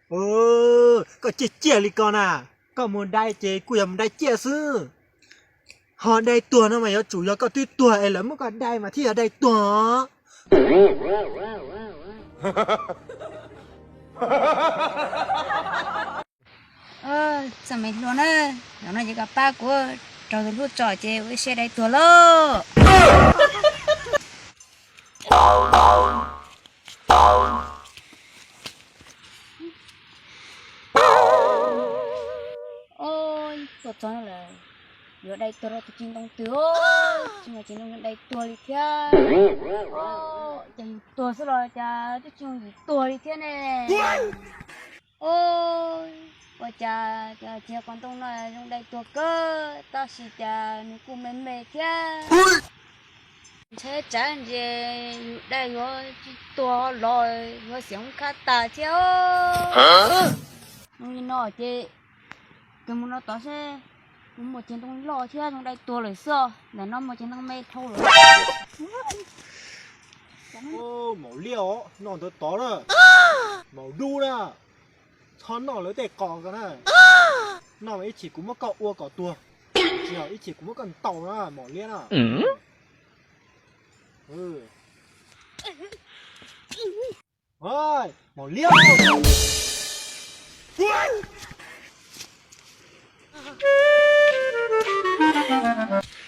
Koj ciaj ciaj li ko na, koj mus dai ces kuj yog mus dai ciaj xwb. Ho dai tuag no mas yuav tsum yog koj twb tuag es lawv muab koj dai mas thiaj yog dai tuag. Txawm me hluas na, no no ces koj pab kuv rau tus hlub tso ces ua ib siab dai tuag lauj. Tuaj txog no lawm, yuav dai tuag rau tus tsis ntoo twg, tsis mas tsis ntoo dai tuag li thiab. Ces yus tuag xwb los cas twb tsis yus tuag li thiab ne. Ua cas txiv qos ntoo no zoo dai tuag kawg, tab sis cas nws kuj me me thiab. Ntshe tsam ntsis yus dai yuav tsis tuag los yuav xiam khab tas thiab. Zoo li no ces kawg mus no tod seb, kuv muaj ceg ntoo loj thiab zoo dai tuag lawm xwb, ntawm no muaj ceg ntoo me dhau lawm. Maum liab os, noj ntawd tod na, maum dub na, txhob noj lawv tej qos ko na. Noj mas ib chim kuv muab koj ua kom tuag, tsis yog ib chim kuv muab koj ntaus na maum liab na. Maum liab,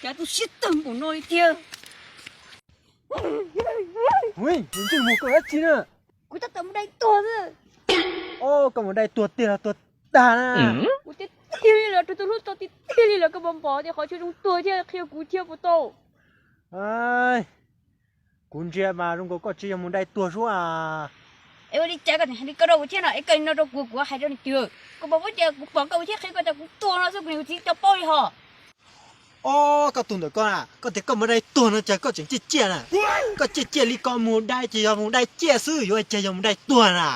cas tu siab tag npaum no li tiag. Ntsej muag koj dab tsi na? Kuv tab tom mus dai tuag xwb. Koj mus dai tuag tiag los tuag tag na? Kuv tiag tiag li lawm, rau tus hlub tso tiag tiag li lawm, koj puas pom tias qhov chaw zoo tuag thiab qhia kuv thiab puas tau? Kuv ntsia mas zoo nkaus koj tsis yog mus dai tuag suab a. Es ua li cas koj tseem hais li ko rau kuv thiab no? Es koj li no rau kuv, kuv hais rau nws twg? Koj puas paub tias kuv pom koj kuv thiaj qhia koj tias kuv tuag no xwb, kuv niam kuv txiv tsis tau paub li hos. Ob, koj tus ntawm koj na, koj tias koj mus dai tuag no cas koj tseem ciaj ciaj na? Koj ciaj ciaj li ko mus dai ces yog mus dai ciaj xwb, yuav cas yog mus dai tuag na?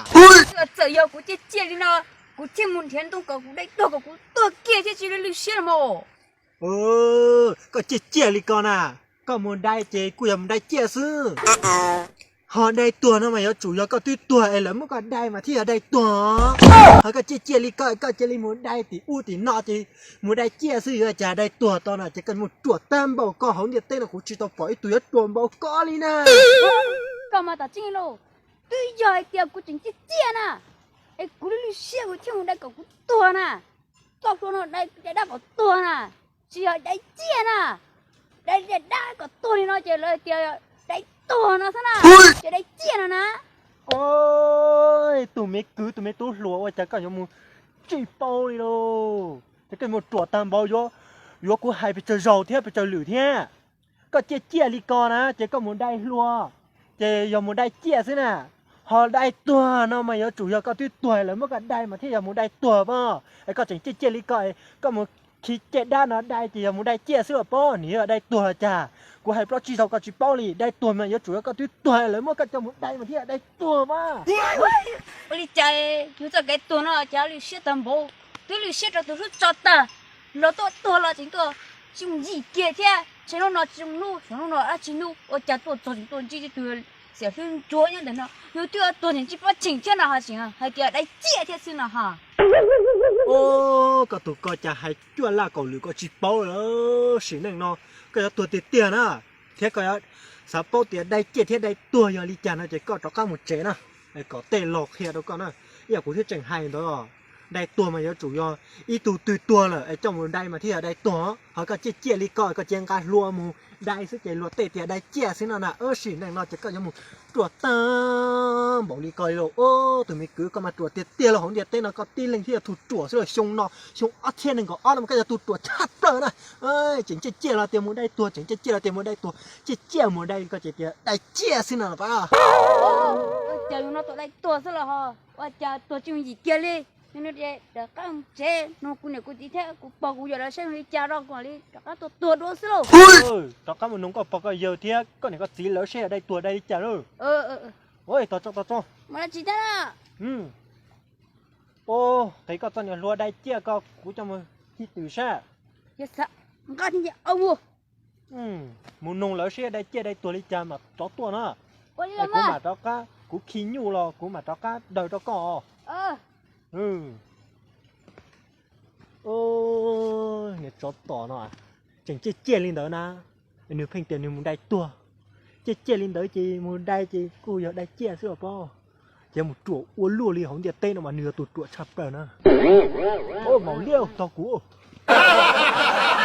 Txawm yog kuv ciaj ciaj li no, kuv thiaj mus nrhiav ntoo kom kuv dai tuag kom kuv tuag kiag thiab tsis lwj siab los mas. Koj ciaj ciaj li ko na, koj mus dai ces kuj yog mus dai ciaj xwb. Ho dai tuag no mas yuav tsum yog koj twb tuag es lawv muab koj dai mas thiaj yog dai tuag. Ho koj ciaj ciaj li ko, koj cia li mus dai tim ub tim no ces mus dai ciaj xwb, yuav cas dai tuag tau na? Ces koj mus ruam tag npaum koj, hauv ntiaj teb no kuv tsis tau pom ib tug yuav ruam npaum koj li na. Koj mas tam tseeb lauj, twb yog hais tias kuv tseem ciaj ciaj na, es kuv lwj lwj siab kuv thiaj mus dai kom kuv tuag na. Txoj hlua no dai dab kom tuag na, tsis yog dai ciaj na. Dai dab kom tuag li no ces lawv tias dai tuag no xwb na, ces dai ciaj no na. Tus me kwv tus me tub hluas, ua cas koj yuav mus tsis paub li lauj? Ces koj mus ruam tag npaum, yuav kuv hais pes tsawg zaus thiab pes tsawg lwm thiab. Koj ciaj ciaj li ko na ces koj mus dai hlua ces yog mus dai ciaj xwb na. Ho dai tuag no mas yuav tsum yog koj twb tuag lawv muab koj dai mas thiaj yog mus dai tuag pob. Es koj tseem ciaj ciaj li ko, koj mus khi caj dab no dai ces yog mus dai ciaj xwb los pob, nim yog dai tuag los cas? Kuv hais plaub tsib zaus koj tsis paub li, dai tuag mas yuav tsum yog koj twb tuag lawv muab koj coj mus dai mas thiaj yog dai tuag pob. Ua li cas yus txoj kev tuag no cas lwj siab tag npaum, twb lwj siab rau tus hlub tso tag, los tuaj tuag los tseem tuaj tsis mus yim kiag thiab. Tshav hnub no tsis zoo hnub, tshav hnub no dab tsi hnub, ua cas tuaj txog tseem tuaj ntsib tus xiam hlwb ntsuav nyob ntawm no, yus twb tuag tseem tsis pab tseem thiab no ho tseem hais tias dai ciaj thiab xwb no ho. Koj tus ko cas hais cuaj laj kaum lwm koj tsis paub lawm. Sim neej no koj yuav tuag tiag tiag na, thiab koj yuav xav paub tias dai ciaj thiab dai tuag yog li cas no ces koj rov qab mus tsev na, kom tej laus qhia rau koj na. Ib yam kuv thiab tseem hais ntawd, dai tuag mas yuav tsum yog ib tug twg tuag lawm es coj mus dai mas thiaj yog dai tuag. Ho koj ciaj ciaj li ko, koj cia nqa hlua mus dai xwb ces luag tej tias dai ciaj xwb no na. Sim neej no ces koj yuav mus ruam tag npaum li ko li lauj. Tus me kwv, koj mas ruam tiag tiag lauj, hauv ntiaj teb no koj tib leeg thiaj yog tus ruam xwb lauj. Xyoo no xyoo ob txhiab nees nkaum ob no mas koj yog tus ruam tshaj plaws na. Tseem ciaj ciaj los tias mus dai tuag, tseem ciaj ciaj los tias mus dai tuag, ciaj ciaj mus dai koj ces tias dai ciaj xwb no pab. Ua cas yus no tuaj dai tuag xwb los ho, ua cas tuag tsis mus yim kiag li? Rov qab mus tsev nug kuv niam kuv txiv thiab kuv pog kuv yawg lawv seb li cas rau kuv li rov qab tuaj tuag dua xwb lauj. Rov qab mus nug koj pog koj yawg thiab koj niam koj txiv lawv seb yog dai tuag dai li cas lauj. Tos tso, tos tso. Ua, qiv koj txoj niag hlua dai ciaj ko kuv coj mus khi twm sab. Mus nug lawv seb dai ciaj dai tuag li cas mam rov tuaj na. Es kuv mam rov qab, kuv khi nyuj los kuv mam rov qab daws rau koj os. Niag tsov tom no tseem ciaj ciaj li ntawd na, nws pheej tias nws mus dai tuag. Ciaj ciaj li ntawd ces mus dai ces kuj yog dai ciaj xwb os pob. Ces mus ruam ua luaj li hauv ntiaj teb no mas nws yog tus ruam tshaj plaws na. Maum liab, tog kuv.